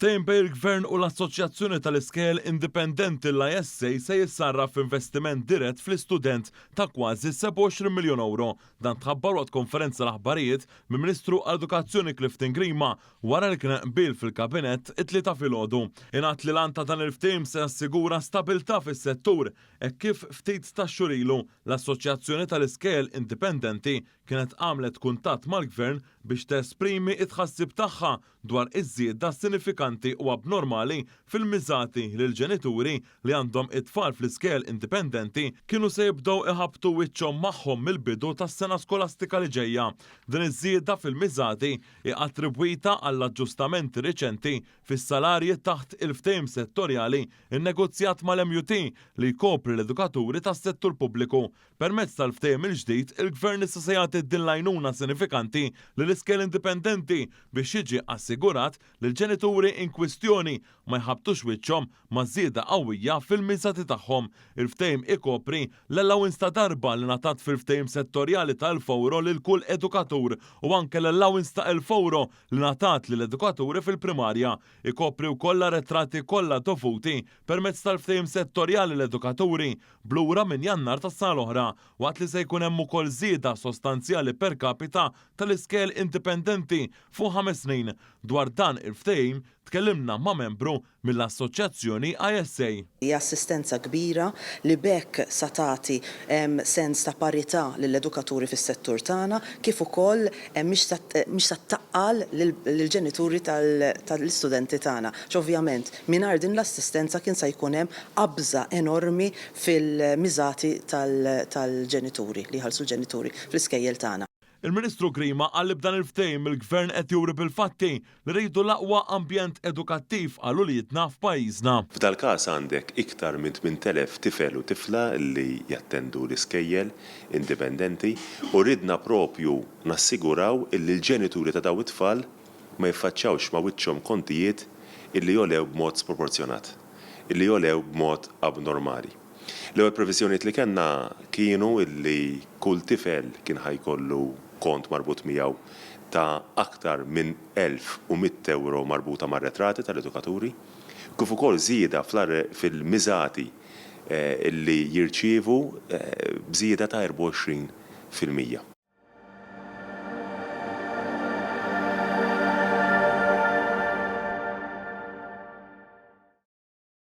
Ftehim bejn il-Gvern u l-Assoċjazzjoni tal-Iskejjel Indipendenti l-ISA se jissarraf f'investiment dirett fl-istudent ta' kważi 27 miljun ewro. Dan tħabbar waqt konferenza l-aħbarijiet mill-Ministru għall-Edukazzjoni Clifton Grima wara li kien hemm qbil fil-Kabinett it-Tlieta filgħodu. Ingħad li l-għan ta' dan il-ftehim se jassigura stabilità fis-settur hekk kif ftit tax-xhur ilu l-Assoċjazzjoni tal-Iskejjel Indipendenti kienet għamlet kuntatt mal-Gvern biex tesprimi t-tħassib tagħha dwar iż-żieda sinifikanti u abnormali fil-miżati li l-ġenituri li għandhom it-tfal fl-iskejjel indipendenti kienu se jibdew iħabbtu wiċċhom magħhom mill-bidu tas-sena skolastika li ġejja. Din iż-żieda fil-miżati hi attribwita għall-aġġustamenti riċenti fis-salarji taħt il-ftehim settorjali nnegozjat mal-MUT li jkopri l-edukaturi tas-settur pubbliku. Permezz tal-ftehim il-ġdid, il-Gvern issa se jagħti din l-għajnuna sinifikanti lill-iskejjel indipendenti biex jiġi assigurat li l-ġenituri inkwistjoni ma jħabbtux wiċċhom ma' żieda qawwija fil-miżati tagħhom. Il-ftehim ikopri l-allowance ta' darba li ngħatat fil-ftehim settorjali ta' 1,000 ewro lil kull edukatur u anke l-allowance ta' 1,000 ewro li ngħatat lill-edukaturi fil-primarja. Ikopri wkoll l-arretrati kollha dovuti permezz tal-ftehim settorjali l-edukaturi b'lura minn Jannar tas-sena l-oħra, waqt li se jkun hemm ukoll żieda sostanzjali per capita tal-iskejjel indipendenti fuq ħames snin. Dwar dan il-ftehim tkellimna ma' membru mill-Assoċjazzjoni ISA. Hija assistenza kbira li b'hekk sa tagħti sens ta' parità lill-edukaturi fis-settur tagħna kif ukoll mhix sa mhix sa ttaqqal lill-ġenituri tal-istudenti tagħna. Għax ovvjament mingħajr din l-assistenza kien sa jkun hemm qabża enormi fil-miżati tal-ġenituri, li jħallsu l-ġenituri fl-iskejjel tagħna. Il-Ministru Grima qal li b'dan il-ftehim il-Gvern qed juri bil-fatti li rridu l-aqwa ambjent edukattiv għal uliedna f'pajjiżna. F'dal-każ għandek iktar minn 8,000 tifel u tifla li jattendu l-iskejjel indipendenti u ridna propju nassiguraw illi l-ġenituri ta' dawn it-tfal ma jiffaċċjawx ma' wiċċhom kontijiet illi jogħlew b'mod sproporzjonat, illi jogħlew b'mod abnormali. L-ewwel previżjonijiet li kellna kienu illi kull tifel kien ħa jkollu kont marbut miegħu ta' aktar minn 1,100 ewro marbuta mar-retrati tal-edukaturi, kif ukoll żieda fil-miżati illi jirċievu b'żieda ta' 24%.